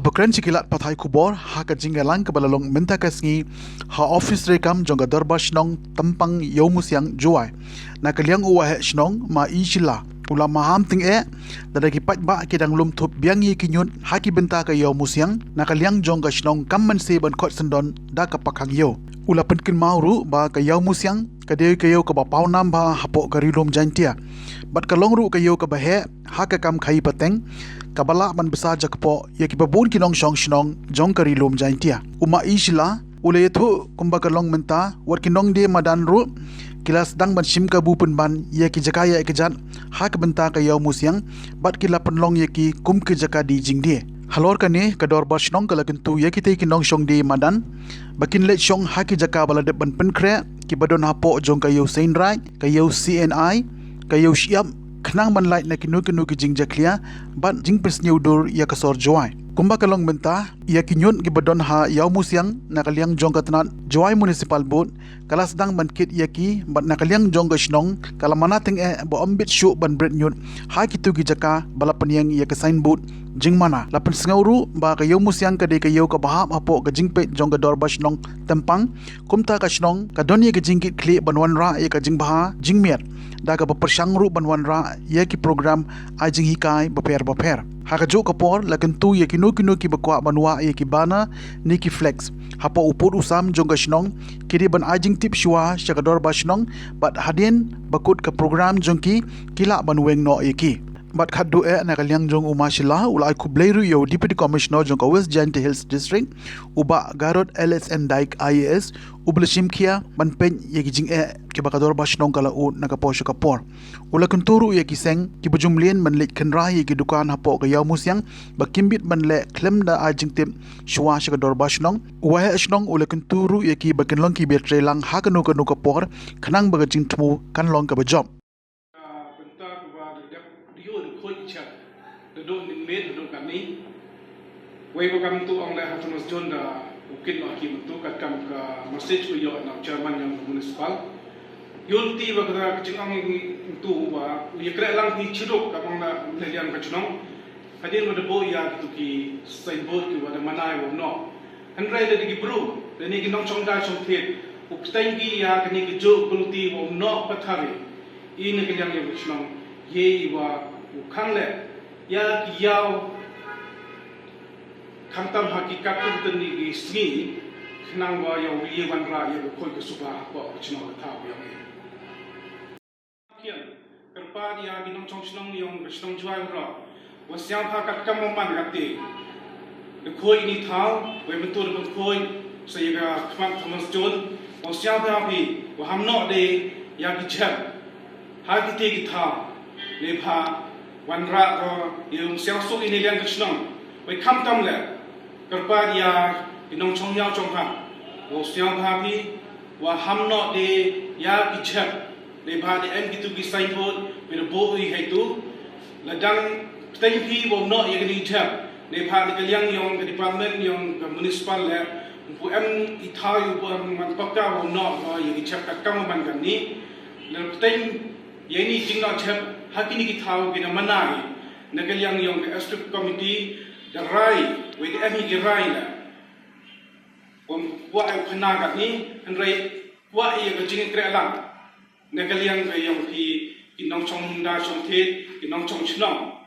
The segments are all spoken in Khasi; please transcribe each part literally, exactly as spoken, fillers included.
Ba kren sha ki lad pathai khubor ha ka jingïalang kaba la long mynta ka sngi ha office treikam jong ka Dorbar Shnong Tympang Ïewmusiang Jowai, na ka liang u Waheh Shnong Ma I Shila, u la maham tyngeh lada ki paidbah ki dang lum thup biang ïa ki ñiut ha ki bynta ka Ïewmusiang na ka liang jong ka shnong kam mynta ban khot syndon da ka pakhang ïew. U la pynkynmaw ruh ba ka Ïewmusiang ka dei ka ïew kaba pawnam bha hapoh ka Ri Lum Jaiñtia bad ka long ruh ka ïew kaba heh ha ka kam khaii pateng, kaba lah ban bsa jakpoh ïa kiba bun ki nongshong shnong jong ka Ri Lum Jaiñtia. U Ma I Shila u la ïathuh kumba ka long mynta, wat ki nongdie madan ruh ki la sdang ban shim kabu pynban ïa ki jaka ïaid kjat ha ka bynta ka Ïewmusiang bad ki la pynlong ïa ki kum ki jaka die jingdie. Halor kane, ka Dorbar Shnong ka la kyntu ïa kitei ki nongshong die madan ba kin leit shong ha ki jaka ba la dep ban pynkhreh, kiba don hapoh jong ka Ïew Seinraij, ka Ïew C N I, ka Ïew Shyiap, khnang ban lait na kino kino ki jingjakhlia bad jingpynsñiawdur ïa ka sor Jowai. Kumba ka long mynta, ïa ki ñiut kiba don ha Ïewmusiang na ka liang jong ka tnat Jowai Municipal Board ka la sdang ban kit ïa ki bad na ka liang jong ka shnong ka la mana tyngeh ba ym bit shuh ban bret ñiut ha kito ki jaka ba la pynïeng ïa ka signboard jingmana. La pynsngew ruh ba ka Ïewmusiang ka dei ka ïew kaba hap hapoh ka jingpeit jong ka Dorbar Shnong Tympang. Kumta ka shnong ka don ïa ka jingkitkhlieh ban wanrah ïa ka jingbha jingmiat da kaba pyrshang ruh ban wanrah ïa ki program ai jinghikai bapher bapher. Ha kajuh ka por, la kyntu ïa kino kino kiba kwah ban wah ïa ki banner ne ki flex hapoh u pud u sam jong ka shnong, ki dei ban ai jingtip shuwa sha ka Dorbar Shnong bad hadien ba kut ka program jong ki, ki lah ban weng noh ïa ki. Bad khatduh eh, na ka liang jong u Ma Shila, u la ai khublei ruh ïa u Deputy Commissioner jong ka West Jaiñtia Hills District, u Bah Garod L S N Dyke I A S, uba la shim khia ban peit ïa ki jingeh kiba ka Dorbar Shnong ka la ud na ka por sha ka por. U la kyntu ruh ïa ki seng kiba ju mlien ban leit khynra ïa ki dukan hapoh ka Ïewmusiang ba kim bit ban leh khlem da ai jingtip shuwa sha ka Dorbar Shnong. U Waheh Shnong u la kyntu ruh ïa ki ba kin long kiba treilang ha kano kano ka por, khnang ba ka jingthmu kan long kaba jop. Ka bynta kaba da dep da ïoh da khuid chat da dok ningmiet da dok katni. Wei ba kam tu ong leh ha Thomas John da u kit noh ki mynta katkam ka message ba ïoh na u chairman jong ka municipal. Ïoh ti ba ka jingong tu ba u ïa kreh lang ki chiruk ka bang na liang ka chnong. Hadien ba da buh ïa kitu ki signboard ki ba da mana ïa u noh. Hynrei lada ki bru, lane ki nongshong dai shong thied, u pteng ki ïa kane ka juk kulti ba u noh pathar ïa i na ka liang ïa u shnong, ïa i wa u khang leh ïa ki ïaw khamtam ha ki katto katne ki sngi, khnang ba ïa u ïa wanrah ïa ka khuid ka suba hapoh ka shnong ka thaw ïa u. Khian, kyrpad ïa ki nongshong shnong ïong ka shnong Jowai baroh, wa sngewbha katkam wa man kate, da khuid ini thaw, wei mynta da khuid sa ïa ka khmat Thomas John, wa sngewbha phi wa ham noh de ïa ki jhep ha kite ki thaw, neibhah wanrah ko ïa u sngewsuk ini liang ka shnong. Wei khamtam leh, kyrpad ïa ki nongshong ïaw shong ha, wa sngewbha phi wa ham noh de ïa ki jhep, neibhah da em kitu ki signboard, phi da buh i haitu. La dang pteng phi wa u noh ïa kine ki jhep, neibhah na ka liang ïong ka department ïong ka municipal leh, u pu em i thaw, u pu em man pakka wa u noh ïa ki jhep katkam wa man kane. La pteng ïa ini jingnoh jhep ha kine ki thaw ki na mana i na ka liang ïong ka executive committee, da rai, wei da em i ki rai leh. Kum kwah ïa u khana katni, hynrei kwah ïa ka jingkreh lang na ka liang ka ïong ki, ki nongshong dai shong thied, ki nongshong shnong.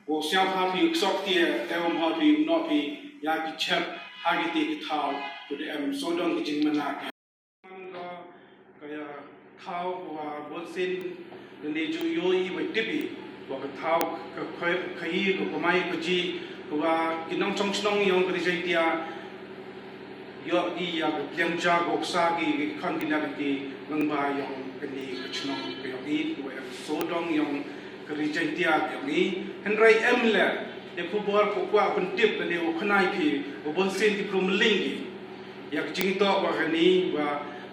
Wa sngewbha phi u ksok tie, te wa bha phi u noh phi ïa ki jhep ha kite ki thaw, tu da em sodong ki jingmana ki. Man ka, ka ïa thaw ka wa bun sien, lane ju ïoh i wa tip i, wa ka thaw ka khaïi, ka khaïi, ka kamai kajih, ka wa ki nongshong shnong ïong ka Ri Jaiñtia ïoh i ïa ka pliang ja ka uksa ki, ki khon ki nar ki nongba ïong kane ka shnong ka ïong i, ka wa em sodong ïong ka Ri Jaiñtia ka ïong i. Hynrei em leh ïa khubor ka kwah pyntip lane u khana i phi, wa bun sien ki briew mylliñ ki. Ïa ka jingtoh wa kane wa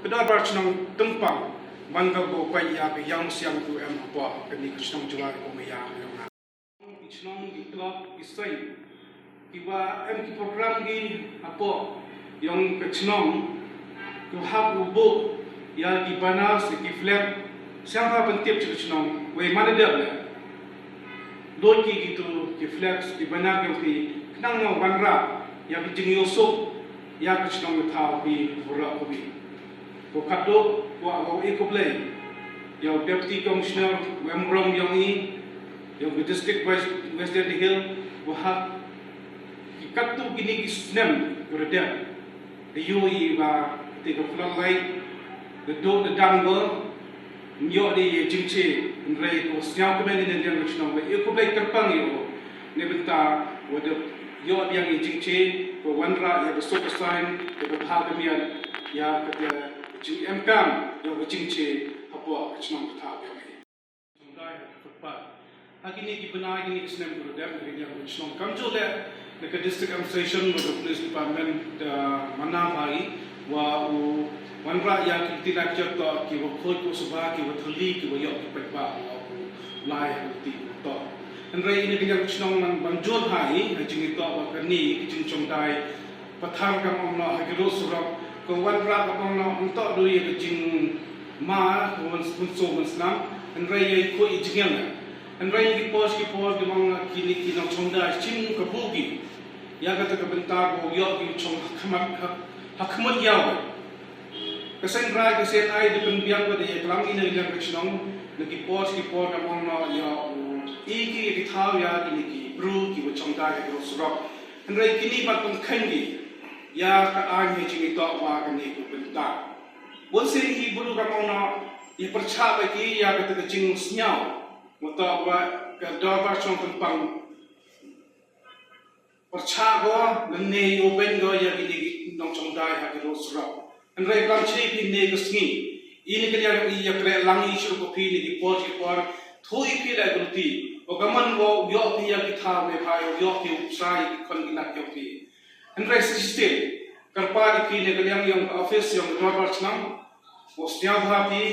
ka Dorbar Shnong Tympang, man ka ko kwah ïa ka ïang siang tu em hapoh kane ka shnong Jowai ko maya ïong na. Ki shnong ki club ki seng ki wa em ki program ki hapoh ïong ka shnong, ki hap u buh ïa ki banners ki flag, siang ha pyntip sha ka shnong, wei man da dep leh. Doi ki kitu ki flags ki banner ki, khnang nga wanrah ïa ki jingïohsuk ïa ka shnong ka thaw ki baroh kawei. Ko khadduh ko ïa u e khublei ïa u Deputy Commissioner, u Em Rong ïong i, ïa u District West, West Jaintia Hills, wa ha ki katto kine ki snem ko da dep. Te ïohi ba te ka floodlight da duk da dang ba ym ïoh de ïa jingche, hynrei ko sñiaw kmen ïa ka liang ka chnong ba ïa khublei kyrpang ïa u. Ne bynta wa da ïoh biang ïa jingche, ko wanrah ïa ka suk ka saiñ, ïa ka bha ka miat, ïa ka jingem kam ïa ka jingche hapoh ka chnong ka thaw ïa. Jong dai ha ka footpath. Ha kine ki bnai, kine ki snem ki la dep, na ka liang ka chnong, kamjooh leh na ka District Administration bad ka Police Department da manaw bha ïa u, wa u wanrah ïa ki lynti lecture to ki wa khuid, ki wa sngewbha, ki wa thylli, ki wa ïoh ki paidbah, wa u lai ha ka lynti to. Hynrei na ka liang ka chnong nang ban jur ha i ha jingïatoh wa kane ka jingjong dai pathar, kam ong noh, ha ki road surok, ka wanrah, kam ong noh, ym toh dei ïa ka jingma, ka wan, wan suk wan snam, hynrei ïa i khuid i jingïeng. Hynrei ïa ki por ki por, ki ong, kine ki nongchong dai shim kabu ki ïa kata ka bynta ko ïoh ki chong ha khmat, ha, ha khmat ïaw. Ka seng rai, ka seng ai, da pynbiang ko da ïa klam i na ka liang ka chnong, na ki por ki por, kam ong noh, ïa u, i ki, ïa ki thaw, ïa kine ki bru ki wa chong dai ha ki road surok. Hynrei kine pat pynkheiñ ki ïa ka aiñ ha jingïatoh wa kane ka bynta. Bun sien i bru, kam ong noh, i pyrchah ba ki ïa kata ka jingsñiaw, mata wa ka dorbar chnong pynpang pyrchah ko, lane ïoh beiñ ko ïa kine ki nongchong dai ha ki road surok. Hynrei klam chini phi ne ka sngi, i ne ka liang i ïa kreh lang i shuh ko phi ne ki por ki por, tho i phi la ka lynti. Wa ka man ko ïoh phi ïa ki thaw ne pha ïoh phi u psa ïa ki khon ki nak ïoh phi. Hynrei shisien, kyrpad i phi ne ka liang ïong ka office ïong ka dorbar chnong, wa sñiaw bha phi,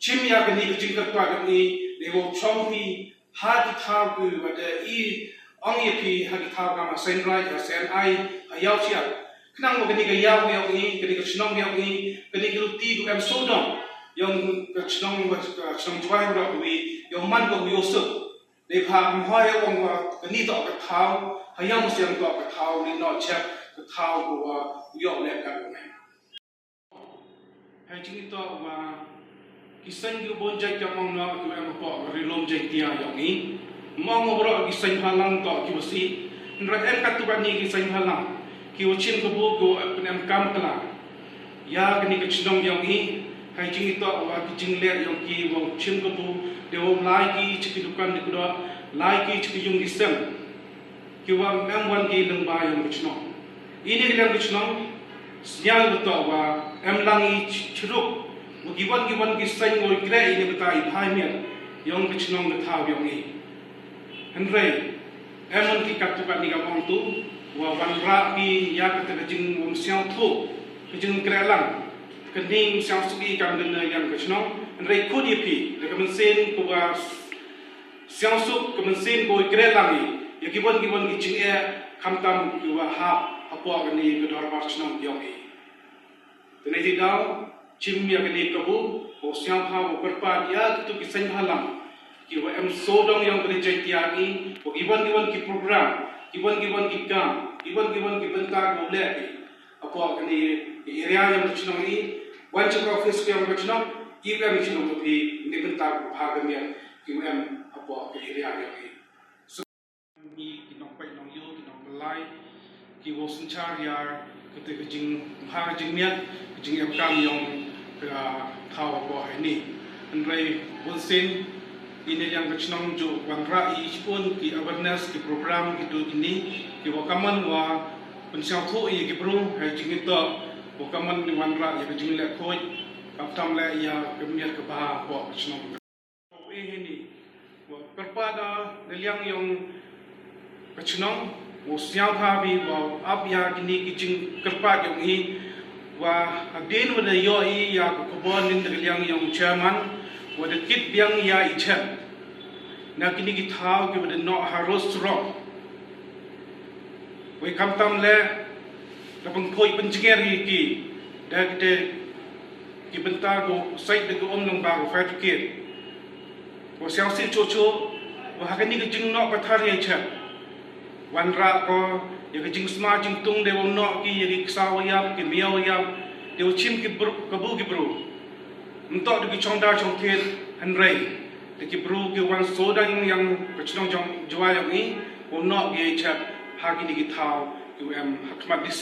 chim ïa kane ka jingkyrpad ïong i, ne wa chong phi, ha ki thaw ki wa da i ong ïa phi, ha ki thaw kam ha Seiñ Raij, ha Seiñ Ai, ha Ïawsiar. Khnang wa kane ka ïaw ïong i, kane ka chnong ïong i, kane ka lynti ka em sawdong ïong ka chnong, wa ka chnong Jowai baroh kawei, ïong man ka ïohsuk. Neibhah ym hoi ïa ong wa kane toh ka thaw, ha Ïawsiar toh ka thaw, ne noh jhep ka thaw ka wa ïoh leh ka ong. Ha jingïatoh wa ki seng ki bun jait, kam ong noh, ki wa em hapoh ka Ri Lum Jaiñtia ïong i. Ym ong wa baroh ki seng bhalang toh ki wa sih, hynrei em katto katne ki seng bhalang ki wa chim kabu, ki wa pynemkam kylla ïa kane ka chnong ïong i. Ha jingïatoh wa ki jingleh ïong ki wa chim kabu, dei wa lai ki cha ki dukan, dei kudok, lai ki cha ki yung ki sem. Ki wa em wan ki lyngba ïong ka chnong. I ne ka liang ka chnong, sñiaw ba toh wa em lang i ch-, chiruk wa ki wan ki wan ki seng wa i kreh i ne bynta i bha i miat ïong ka chnong ka thaw ïong i. Hynrei em wan ki katto katne, kam ong tu, wa wanrah phi ïa kata ka jingym sñiawthuh, ka jingkreh lang. Kane ym sñiawsuk i kam dei na liang ka chnong, hynrei khun ïa phi da ka mynsiem ka wa sñiawsuk, ka mynsiem ka wa i kreh lang i ïa ki wan ki wan ki jingeh, khamtam ki wa hap hapoh kane ka dorbar chnong ïong i. Te na i daw, chim ïa kane kabu, wa sñiaw bha, wa kyrpad ïa kitu ki seng bhalang ki wa em sawdong ïong ka Ri Jaiñtia i, wa ki wan ki wan ki program, ki wan ki wan ki kam, ki wan ki wan ki bynta ki wa leh ki hapoh kane ka area ïong ka chnong i, wan cha ka office ïong ka chnong, i wa em i chnong ka phi, ne bynta ka bha ka miat ki wa em hapoh ka area ïong i. Ki nongpeit nongïoh, ki nongpynlait, ki wa synshar ïa kata ka jingbha ka jingmiat, ka jingemkam ïong ka thaw hapoh heini. Hynrei bun sien i ne liang ka chnong ju wanrah i shibun ki awareness, ki program, kitu kine ki wa kamon wa pynsñiawthuh ïa ki bru ha jingïatoh, wa kamon wanrah ïa ka jingleh khuid, khamtam leh ïa ka miat ka bha hapoh ka chnong. Wa heini, wa kyrpad na liang ïong ka chnong, wa sñiaw bha phi, wa ap ïa kine ki jingkyrpad ïong i, wa hadien wa da ïoh i ïa ka khubor na ka liang ïong chairman, wa da kit biang ïa i chet na kine ki thaw ki wa da noh ha road surok. Wei khamtam leh da pynkhuid pynjngiar ïa ki da ki, da ki bynta ko sait da ka um nang ba ko fire brigade. Ko sñiawsih chuh chuh Wa ha kani ka jingnoh pathar ïa i Chet, wanrah ko ïa ka jingsma jingtung dei wa u noh ki ïa ki ksaw ïap, ki miaw ïap, dei wa u chim ki bru, kabu ki bru. Mynta da ki chongdar chongthied hynrei da ki bru ki wan sodang ïa ka chnong jong Jowai jong i, wa u noh ki ïa i Chet ha kini ki thaw ki wa em ha khmat D C,